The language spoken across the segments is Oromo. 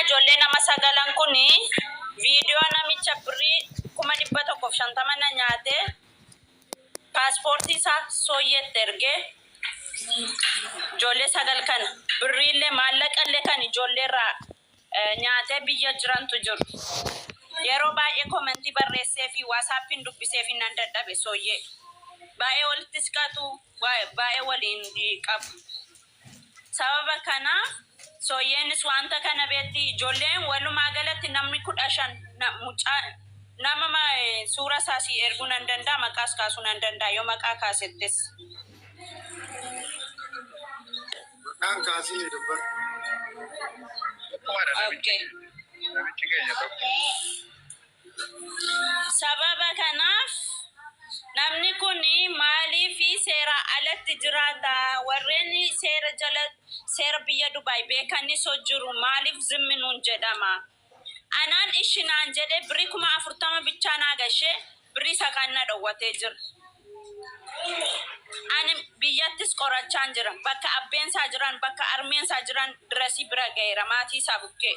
ijoollee nama sagalan kun viidiyoo namicha birrii 150,000 na nyaate paaspoortii isaa sooyyeetti ergee ijoollee sagal kana birriillee maallaqallee kan ijoolleerraa nyaatee biyya jirantu jiru. Yeroo baay'ee komentii barreessee fi waasaappiin dubbisee fi nan dadhabe sooyyee. Baay'ee walitti siqatu, baay'ee waliin qabu. Sababa kanaaf sooyyeenis wanta kana beekti. Ijoolleen walumaa galatti namni 15 mucaa nama suura isaa si erguu nan danda'a, maqaas kaasuu nan danda'a yoo maqaa kaasettes. Maqaan kaasii dubbadhu. Tokkumadha namichi. Okay. Namichi keenya tokko. Sababa kanaaf namni kun maaliif seera alatti jiraata? Warreen seera jala seera biyya Dubaay beekanis jiru maaliif zimmi nuun jedhama? Anaan ishi naan jedhee birrii 40,000 bichaa naa gashee birrii isa kan na dhowwatee jira. Ani biyyattis qorachaan jira. Bakka abbeensaa jiran, bakka armeensaa jiran dirasii bira ga'eera maatii isaa bukkee.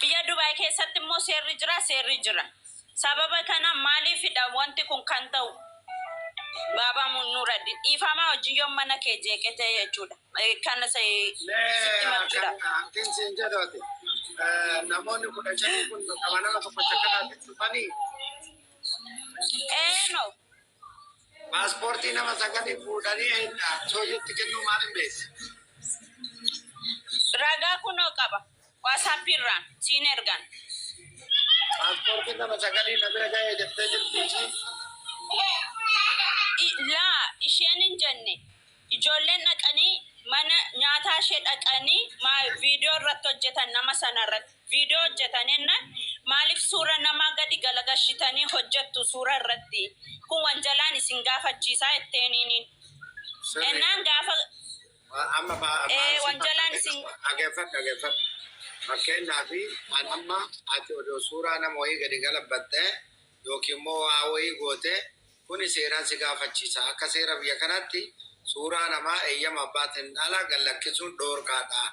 Biyya Dubaay keessatti immoo seerri jira, seerri jira. Sababa kana maaliifidha wanti kun kan ta'u? Baabaa Nuuraddiin dhiifamaa hojii yoon mana kee jeeqetee jechuudha. Kana sitti himachuudha. Hanqin siin jedhu ati namoonni 15 kun qaba nama tokkocha kanaatti dhufanii Eenoo paaspoortii nama sagalii fuudhanii sooyyetti kennuu maal hin beekne? Ragaa kunoo qaba. Waasaappii irraan siin ergan. Paaspoortii nama sagalii na bira ga'ee jettee jirti isheen. Laa, isheen hin jenne. Ijoolleen dhaqanii mana nyaataa ishee dhaqanii viidiyoo irratti hojjetan nama sana irratti. Viidiyoo hojjetan jennaan maaliif suura namaa gadi galagashitanii hojjettu suura irratti? Kun wanjalaan isin gaafachiisaa jetteeniini. Ennaan gaafa Amma maal si wanjalaan fakkaate? isin Dhageeffadhu, dhageeffadhu. Fakkeenyaaf an amma ati odoo suuraa nama wayii gadi galabbattee yookiin immoo waa wayii gootee kuni seeraan si gaafachiisa. Akka seera biyya kanaatti suuraa namaa eeyyama abbaatiin ala gad lakkisuun dhoorkaadha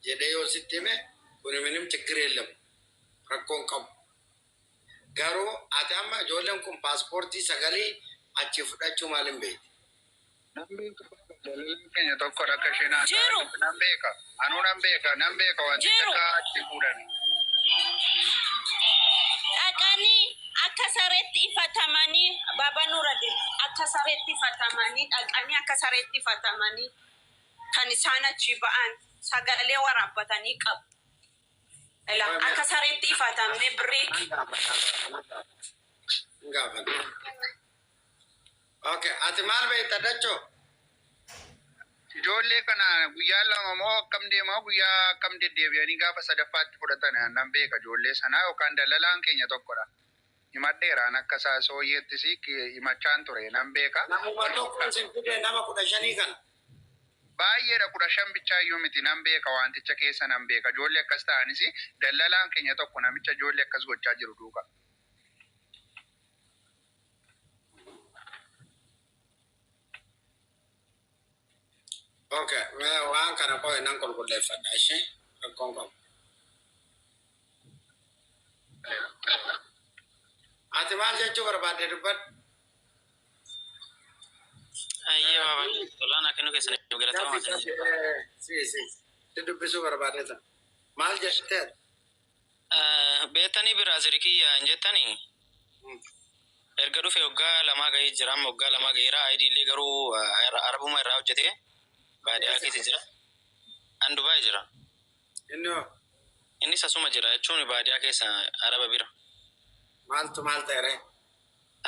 jedhee yoo sitti hime kuni minim chiggir yeellem, rakkoo hin qabu. Garuu ati amma ijoolleen kun paaspoortii sagalii achii fudhachuu maal hin beekti? Nan beeka baaba, dalalaan keenya tokkodha akka isheen haasa'aa Jiru. jirtu nan beeka. Anuu nan beeka, nan beeka wanticha Jiru. akka achi fuudhan. Dhaqanii akka sareetti ifatamanii Baba Nuuradin akka sareetti ifatamanii dhaqanii akka sareetti ifatamanii kan isaan achii ba'an sagalee waraabbatanii qabu. Ila akka sareetti ifatamne birrii Nan gaafadha. Nan gaafadha. Okay, ati maal beekta dachoo? Ijoollee kana guyyaa lama moo akkam deemaa guyyaa akkam deddeebi'anii gaafa sadaffaatti fudhatan nan beeka ijoollee sanaa yookaan dalalaan keenya tokkodha. Himadheeraan akka isaa sooyyeettis himachaan ture nan beeka. Namuma tokko isin fide nama 15 kana. Baay'eedha, 15 bichaayyuu miti, nan beeka, wanticha keessa nan beeka. Ijoollee akkas ta'anis dallalaan keenya tokko namicha ijoollee akkas gochaa jiru duuka. Okay, mee waan kana qo'e nan qulqulleeffadha ishee rakkoon qabu. Ati maal jechuu barbaadde dubbadhu? Ayyee baaba, tolaan kennu keessaniif galatoomaa Gafi isin. gafi si si si dubbisuu barbaadde tan. Maal jettee? Beektanii brother kiyya hin jettanii erga dhufe waggaa 2 gahee jira, amma waggaa 2 gaheera. ID illee garuu arabuma irraa hojjete, baadiyyaa keessa jira. An Dubaay jira. Inni hoo? Innis asuma jira jechuun baadiyyaa keessa araba bira. Maaltu maal ta'e ree?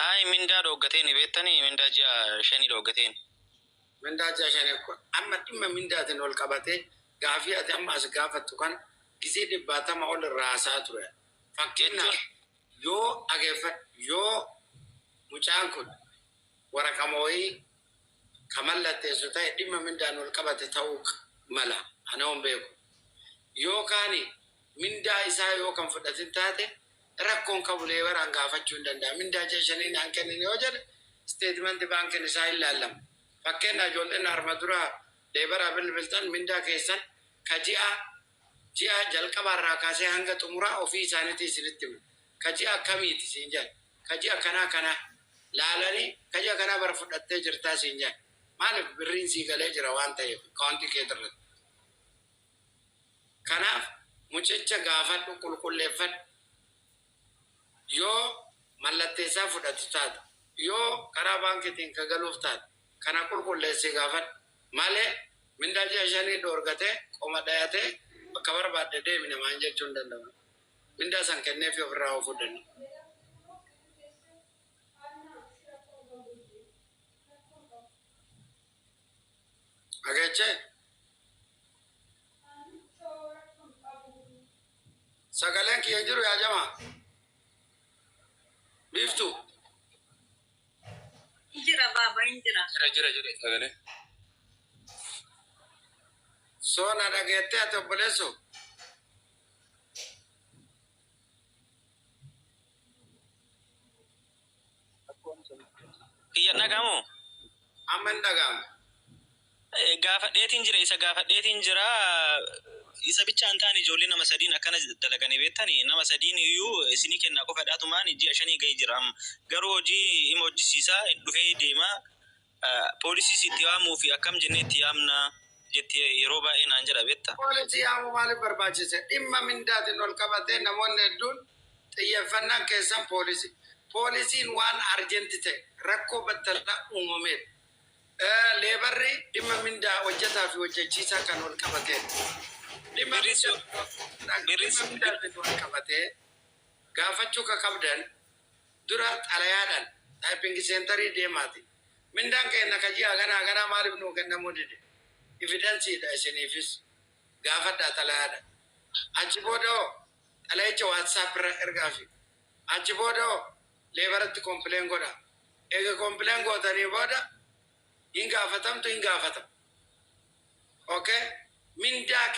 Ayi, mindaa dhooggateeni, beektanii, mindaa ji'a 5 dhooggateeni. Mindaa ji'a 5 kun amma dhimma mindaatiin ol qabatee gaafii ati amma as gaafattu kana gisee dhibbaatama ol irraa haasa'aa ture. Fakkeenyaaf Jechuun yoo dhageeffadhu, yoo mucaan kun waraqama wayii ka mallatteessu ta'e dhimma mindaan ol qabate ta'uu mala, ana hin beeku. Yookaan mindaa isaa yoo kan fudhatin taate rakkoon qabu, laboraan gaafachuu hin danda'a. Mindaa ji'a 5 naan kennin yoo jedhe statementii baankiin isaa hin laallama. Fakkeenyaaf ijoolleen harma dura laboraa bilbiltan mindaa keessan ka ji'a Ji'a jalqabaarraa kaasee hanga xumuraa ofii isaaniitii isinitti himu. Ka ji'a akkamiiti siin jedhan. Ka ji'a kanaa kana laalanii ka ji'a kanaa bara fudhattee jirtaa siin jedhan. Maaliif birriin sii galee jira waan ta'eef akkaawuntii kee irratti. Kanaaf mucicha gaafadhu, qulqulleeffadhu. Yoo mallatteessaa fudhatu taate, yoo karaa baankiitiin ka galuuf taate, kana qulqulleessii gaafadhu. Malee mindaa ji'a 5 dhoorgatee qoma dhayatee bakka barbaadde deemi namaan jechuu hin danda'u. Mindaa san kenneefii ofirraa oofuu danda'a. Dhageechee? Sagaleen kiyya hin jiru yaa jamaa. Biiftuu. Hin jira baaba, hin jira. Jira, jira, jira sagalee. Soo na dhageettee ati obboleessoo? Kiyya dhaga'amu? Amma hin dhaga'amu. Gaafadheetiin jira, isa gaafadheetiin jira. Isa bicha hin taane, ijoollee nama sadiin akkana dalaganii beektani. Nama sadiin iyyuu isinii kennaa qofadhaatumaan ji'a 5 ga'ee jira amma. Garuu hojii hima hojjisiisaa dhufee deema. Poolisiis itti waamuu fi akkam jennee itti yaamna jettee yeroo baay'ee naan jedha beekta. Poolisii yaamuu maaliif barbaachise? Dhimma mindaatiin ol qabatee namoonni hedduun xiyyeeffannaan keessan poolisii. Poolisiin waan urgent ta'e, rakkoo battalaa uumameedha. Laborri dhimma mindaa hojjetaa fi hojjechiisaa kan ol qabateedha. Dhimma mindaatiin ol qabatee gaafachuu ka qabdan dura xalayaadhaan typing centerii deemaati. Mindaan keenya ka ji'a ganaa ganaa maaliif nuu kennamuu dide? Evidenceiidha isiniifis. Gaafadhaa xalayaadhaan. Achi booda hoo xalayicha WhatsApp irra ergaafi. Achi booda hoo laboratti complain godha. Eega complain gootanii booda hin gaafatamtu, hin gaafatamu. Okay? Mindaa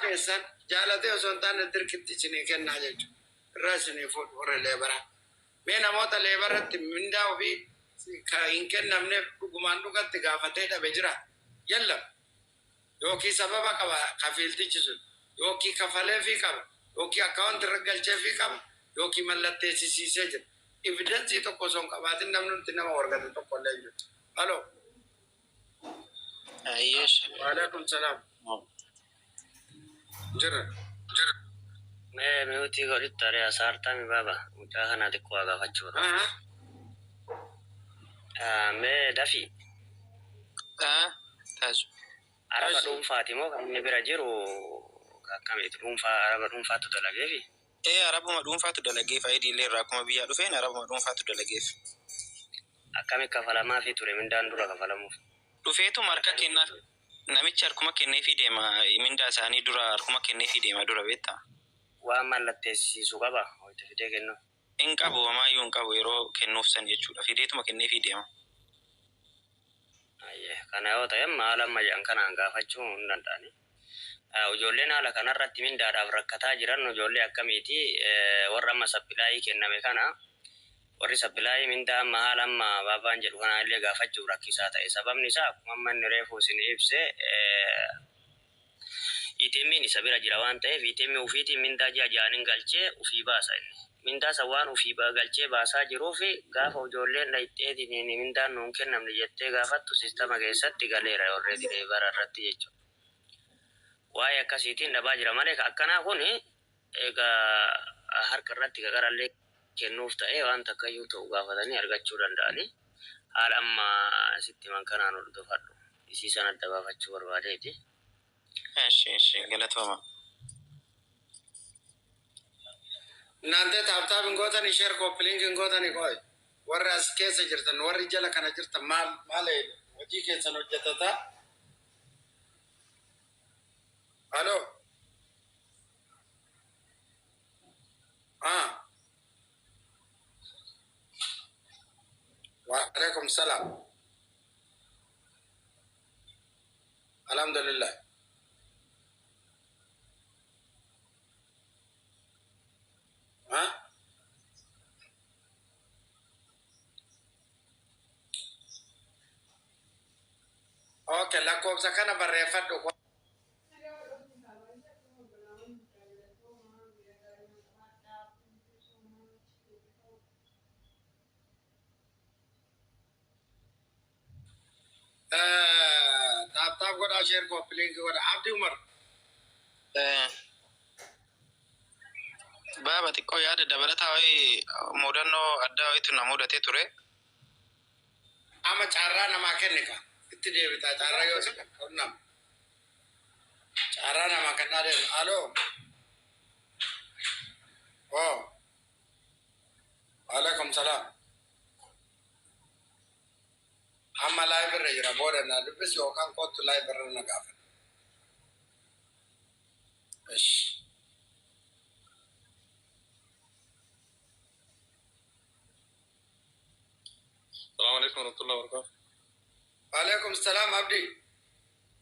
keessan jaalatee osoo hin taane dirqitti isinii kennaa jechuudha. Irraa isinii fuudhu warra laboraa. Mee namoota laboratti mindaa ofii ka hin kennamneef dhugumaan dhugatti gaafatee dhabe jira. Yallam. Yookiin sababa qaba kafiiltichi sun. Yookiin kafaleefii qaba. Yookiin akkaawunti irra galcheefii qaba. Yookiin mallatteessisiisee jira. Evidence tokko osoo hin qabaatin namni nuti nama wargate tokko illee hin jiru. Halo. Ayyeesh. Waalaikum salaam. Jira. Mee mute godhitti ari'a saartami baaba mucaa kana xiqqoo haa gaafachuu barbaada. Mee dafi. Taasisu. Araba dhuunfaati moo kan inni bira jiru akkamiiti, dhuunfaa, araba dhuunfaatu dalageefi? Ee, arabuma dhuunfaatu dalageef. ID illee irraa akkuma biyyaa dhufeen arabuma dhuunfaatu dalageef. Akkami kafalamaafii ture mindaan dura kafalamuuf? Dhufeetuma harka kennaaf, namichi harkuma kenneefii deema, mindaa isaanii dura harkuma kenneefii deema dura beektaa. Waan mallatteessisiisu qaba wayita fidee kennu? Hin qabu, homaayyuu hin qabu yeroo kennuuf san jechuudha. Fideetuma kenneefii deema. Ayyee, kana yoo ta'e maal amma jedhan kanaan gaafachuu hin danda'ani. Ijoolleen haala kanarratti mindaadhaaf rakkataa jiran ijoollee akkamiiti? Warra amma supplyii kenname kana, warri supplyii mindaa amma haala amma baabaan jedhu kana illee gaafachuuf rakkisaa ta'e. Sababni isaa akkuma amma inni reefu isin ibse, ATM'n isa bira jira waan ta'eef ATM ofiitiin mindaa ji'a ji'aanin galchee ofii baasa inni. Mindaa san waan ofii galchee baasaa jiruuf gaafa ijoolleen dhayxeetiin mindaan nuun kennamne jettee gaafattu systema keessatti galeera already labora irratti jechuudha. Waa'ee akkasiitiin dhabaa jira malee akkanaa kun egaa harka irratti qaqqarallee kennuuf ta'ee waan takkayyuu ta'u gaafatanii argachuu danda'anii haala amma sitti himan kanaan hordofadhu. Isii sana adda baafachuu barbaadeeti. Eshi, eshi, galatooma. እናንተ tap tap hin gootani, share, copy link hin gootani. Qoy, warri as keessa jirtan, warri jala kana jirtan, maal maal hojii keessan hojjetata? Halo. Ah. Waalaikum salaam. Alhamdulillah. Ah? Okay, lakkoofsa kana barreeffadhu. Tap tap godhaa, share copy link godhaa. Abdi Umar. Baaba, xiqqoo yaada dabalataa wayii, mudannoo addaa wayiitu na mudatee ture. Amma carraa namaa kenni ka. Itti deebitaa carraa yoo si nama. Carraa namaa kennaa deemu. Aloo. Oh. Alaikum salaam. Amma live irra jira, booda na dubbisi yookaan kootu live irra na gaafadhu. Ish. السلام عليكم ورحمة الله وبركاته. Alaikum salaam, Abdi.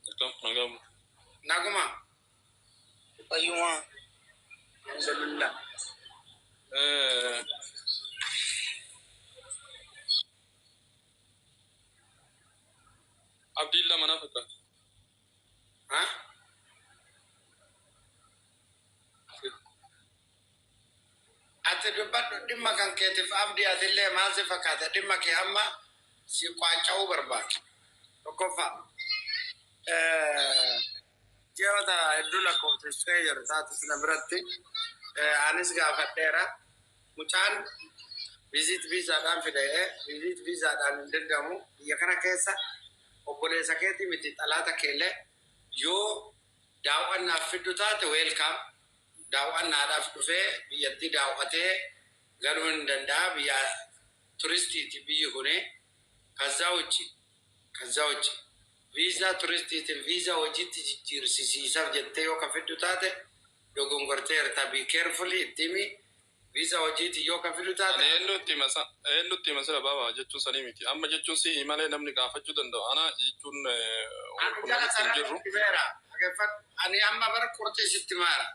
Akkam nagamu? Naguma. Fayyuma. Alhamdulillah. Abdiin lama na fakkaata. Ha? Ati dubbadhu dhimma kan keetiif, Abdi, atillee maal si fakkaata dhimma kee amma si qaaca'uu barbaada. Tokkoffaa. Ji'oota hedduu lakkoofsistee jiru taatus na biratti anis gaafadheera. Mucaan visit viisaadhaan fidee visit viisaadhaan hin danda'amu biyya kana keessa. Obboleessa keetii miti, xalaata keellee yoo daawwannaaf fiddu taate, welcome. Daawwannaadhaaf dhufee biyyattii daawwatee galuu hin danda'a, biyya turistiiti biyyi kuni. ከዛ ውጭ viizaa turistiitiin viizaa hojiitti jijjiirsisiisaaf jettee yoo ka fiddu taate, dogongorteerta. Be careful, itti himi. Viizaa hojiitti yoo ka fiddu taate. Ani eenyutti hima? Eenyutti hima sira baaba jechuun sanii miti. Amma jechuun si malee namni gaafachuu danda'u. Ana jechuun Ani jala qunnamitti hin sararee jirru. itti meera. Dhaggeeffadhu. Ani amma bara qurxii sitti maara.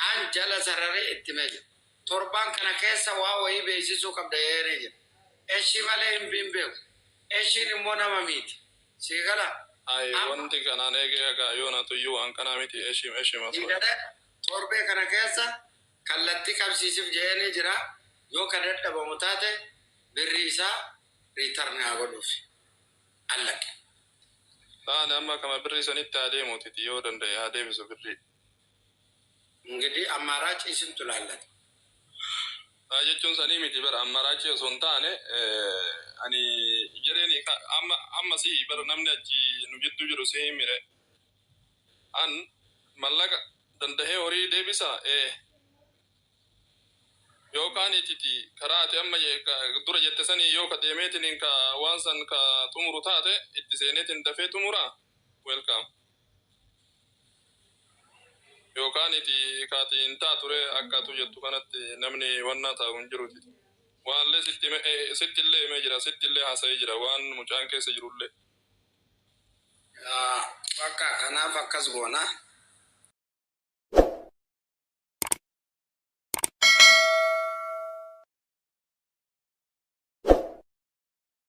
An jala sararee itti mee jira. Torbaan kana keessa waa wayii beeksisuu qabda jedhee jira. Eshii malee hin bin beeku. Eshiin immoo nama miiti. Sii gala. Ay, Amma wanti kanaan eegee hagaa yoonatu iyyuu waan kanaa miti, eshii eshii sii masoo. galee torbee kana keessa kallattii qabsiisuuf jedhee jira. Yoo ka dadhabamu taate, birri isaa return haa godhuuf. Allaqe. Taane amma kama birrii sanitti haa deemuuti, yoo danda'e haa deebisu birrii. እንግዲህ አማራጭ isintu laallata. Haa, jechuun sanii miti bara, ammaraachi osoo hin taane, ani jedheeni amma amma si bara namni achi nu jidduu jiru si himire. An mallaqa dandahee horii deebisa yookaan ititi karaa ati amma dura jette sanii yoo ka deemeetiin ka waan san ka xumuru taate, itti seeneetiin dafee xumura, welcome. Yookaan iti kaati hin taature akka atu jettu kanatti namni wannaa taa'u hin jiruti. Waanillee sitti illee himee jira, sitti illee haasa'ee jira, waan mucaan keessa jirullee. Bakka kanaaf akkas goona.